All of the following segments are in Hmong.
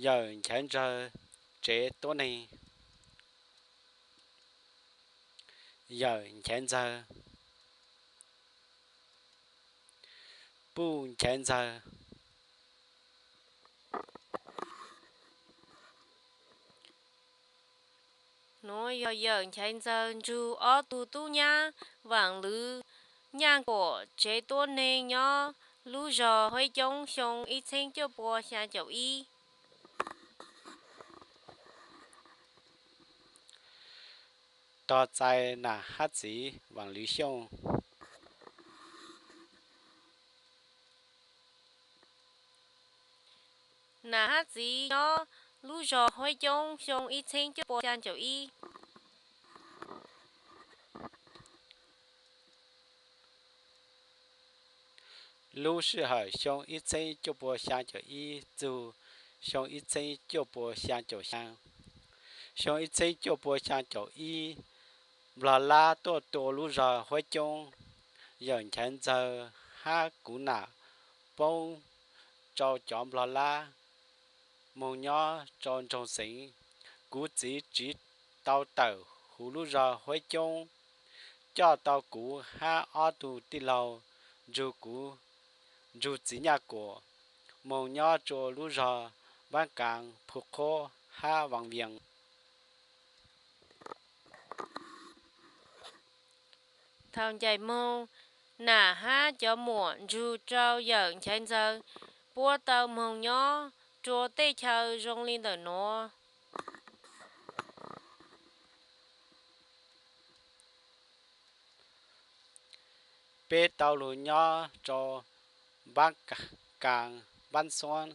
Yawm Nchaiv Ntxawg tsev tuab neeg. Yawm Nchaiv Ntxawg. Puj Nchaiv Ntxawg. Nuav yog Yawm Nchaiv Ntxawg nrug ob tug tub nyab Vaam Lwv Nyaj Kuam tsev tuab neeg nyob lub zog Huab Coob xyoo ib txheeb cuaj pua xyaa caum ib. Tog txais Nam Hab txiv Vaam Lwv Xyooj. Nam Hab txiv nyob lub zog Huab Coob xyoo ib txheeb cuaj pua xyaa caum ib. Lub sij hawm xyoo ib txheeb cuaj pua xyaa caum ib txug xyoo ib txheeb cuaj pua xyaa caum xyaa. Xyoo ib txheeb cuaj pua xyaa caum ib, Nplog Lab tuaj tua lub zog Huab Coob. Yawm Nchaiv Ntxawg hab kuv nam poob rau cov Nplog Lab moog nyob rau nroog Xeev. Kuv txiv tsiv tau tawm huv lub zog Huab Coob, coj tau kuv hab ob tug tij laug nrug kuv, nrug txiv Nyaj Kuam moog nyob rua lub zog Npaab Kaav, Phu Qhuab hab Vaas Vias. Thaum ncaim moog, Nam hab cov muam nrug rau Yawm Nchaiv Ntxawg puab tau moog nyob rua tej chaw zoo li ntawm nuav. Peb tau lug nyob rau Npaab Kaav, Npaab Xuab,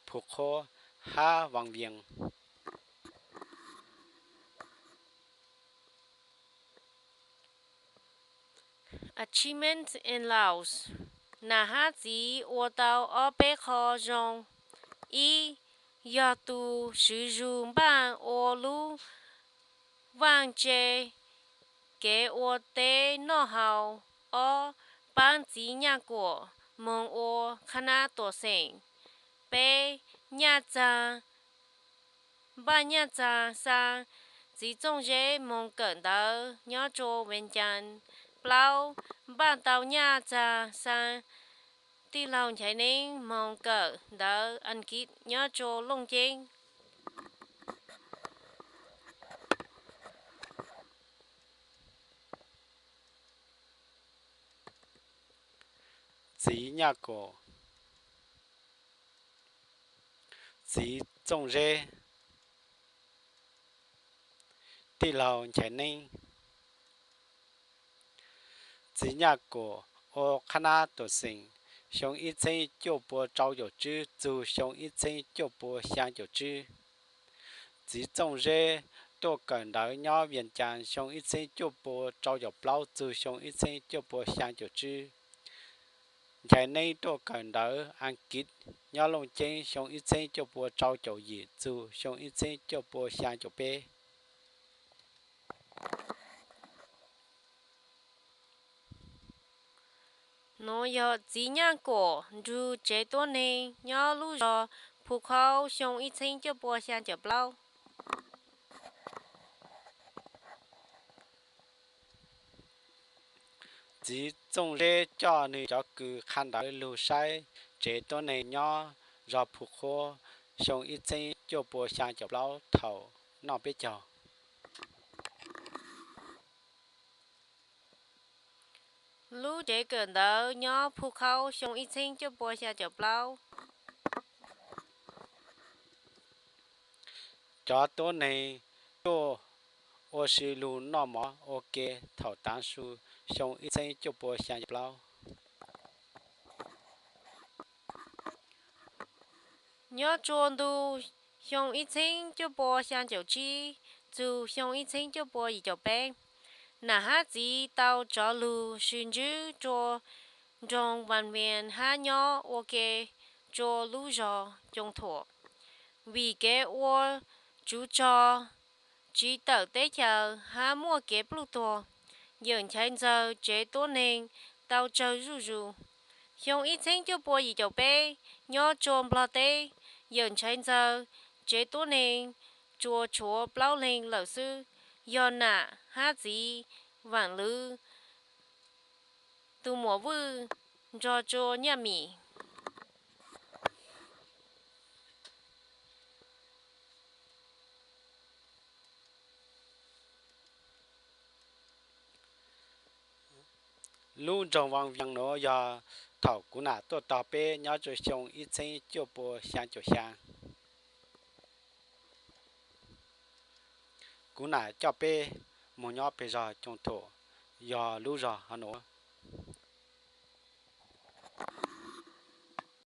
Phu Qhuab hab Vaas Vias. Achievement in Laos. Nam hab txiv ua tau ob peb qho zoo. Ib, yog tug swv zug npaaj ua lub vaaj tse kev ua teb noj haus. Ob, paab txiv Nyaj Kuam moog ua qhab nab tuam xeem. Peb, Nyaj Txaag, npaaj Nyaj Txaag xaa, txiv Txooj Zeb moog kawm ntawv nyob rua Vees Cas. Plaub, npaaj tau Nyaj Txaag xaa, tij laug Nchaiv Neeb moog kawm ntawv Askiv nyob rua Looj Ceeb. Txiv Nyaj Kuam, txiv Txooj Zeb, tij laug Nchaiv Neeb. Txiv Nyaj Kuam ua qhab nab tuam xeem xyoo ib txheeb cuaj pua rau caum tswb txug xyoo ib txheeb cuaj pua xyaa caum tswb. Txiv Txooj Zeb tuaj kawm ntawv nyob Vees Cas xyoo ib txheeb cuaj pua rau caum plaub txug xyoo ib txheeb cuaj pua xyaa caum tswb. Nchaiv Neeb tuaj kawm ntawv Askiv nyob Looj Ceeb xyoo ib txheeb cuaj pua rau caum yim txug xyoo ib txheeb cuaj pua xyaa caum peb. Nuav yog txiv Nyaj Kuam nrug tsev tuab neeg nyob lub zog Phu Khaub xyoo ib txheeb cuaj pua xyaa caum plaub. Txiv Txooj Zeb coj nwg cov kws qha ntawv lug saib tsev tuab neeg nyob zog Phu Khaub xyoo ib txheeb cuaj pua xyaa caum plaub thaum noj peb caug. Lub tsev kawm ntawv nyob Phu Khaub xyoo ib txheeb cuaj pua xyaa caum plaub. Cov tuab neeg tuaj ua si lug noj mov ua ke thaum taav su xyoo ib txheeb cuaj pua xyaa caum plaub. Nyob rua ntu xyoo ib txheeb cuaj pua xyaa caum tsib txug xyoo ib txheeb cuaj pua yim caum peb, nam hab txiv tau rov lug sw ntswb rua nroog Vas Vias hab nyob ua ke rua lub zog Coo Thuam. Vim kev ua tsuv rog, tsiv tawm teb chaws hab muaj kev pluj tuag, Yawm Nchaiv Ntxawg tsev tuab neeg tau tsawg zuj zus. Xyoo ib txheeb cuaj pua yim caum peb, nyob rua Nplog teb, Yawm Nchaiv Ntxawg tsev tuab neeg tsuas tshuav plaub leeg lawm xwb, yog Nam hab txiv Vaam Lwv, tus muam Vwj nrog rua Nyaj Mim. Lub nroog Vaj Viam nuav yog thaum kuv nam tuaj tog peb nyob rua xyoo ib txheeb cuaj pua xyaa caum xyaa. Kuv nam coj peb moog nyob peg zog Coom Thum, yog lub zog hov nuav.